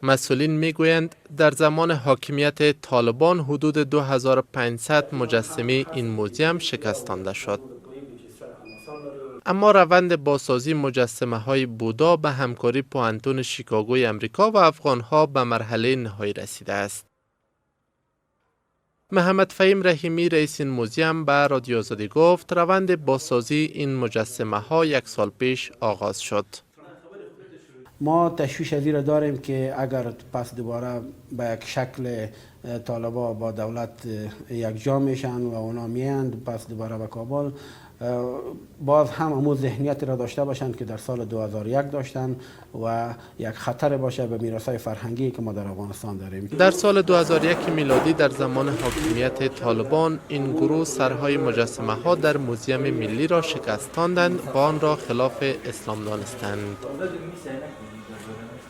مسئولین میگویند در زمان حاکمیت طالبان حدود 2500 مجسمه این موزیم شکستانده شد. اما روند بازسازی مجسمه های بودا به همکاری پوهنتون شیکاگوی امریکا و افغان ها به مرحله نهایی رسیده است. محمد فهیم رحیمی، رئیس این موزیم، به رادیو آزادی گفت روند بازسازی این مجسمه ها یک سال پیش آغاز شد. ما تشویش از را داریم که اگر پس دوباره به یک شکل طالبا با دولت یک جا میشن و اونا میاند پس دوباره به کابل، باز هم امو ذهنیت را داشته باشند که در سال 2001 داشتن و یک خطر باشه به میراث فرهنگی که ما در افغانستان داریم. در سال 2001 میلادی در زمان حاکمیت طالبان، این گروه سرهای مجسمه ها در موزیم ملی را شکستاندند و آن را خلاف اسلام دانستند.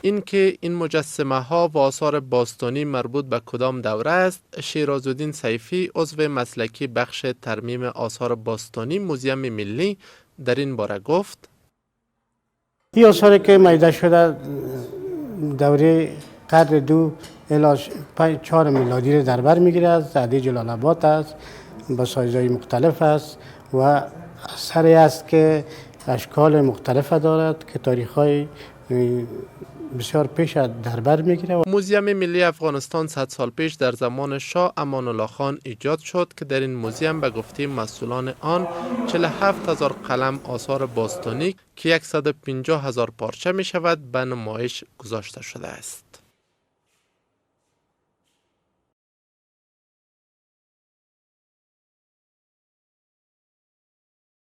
اینکه این مجسمه ها و آثار باستانی مربوط به کدام دوره است، شیرازالدین سیفی، عضو مسلکی بخش ترمیم آثار باستانی موزیم ملی، در این باره گفت: این آثاری که میده شده دوره قرن 2 الی 4 میلادی رو در بر میگیره. از عهد جلال آباد است، با سایزهای مختلف است و اثری است که اشکال مختلف دارد که تاریخ های بسیار پیش در بر میگیره. موزیم ملی افغانستان 100 سال پیش در زمان شاه امان الله خان ایجاد شد که در این موزیم به گفته مسئولان آن 47 هزار قلم آثار باستانی که 150 هزار پارچه می شود به نمایش گذاشته شده است.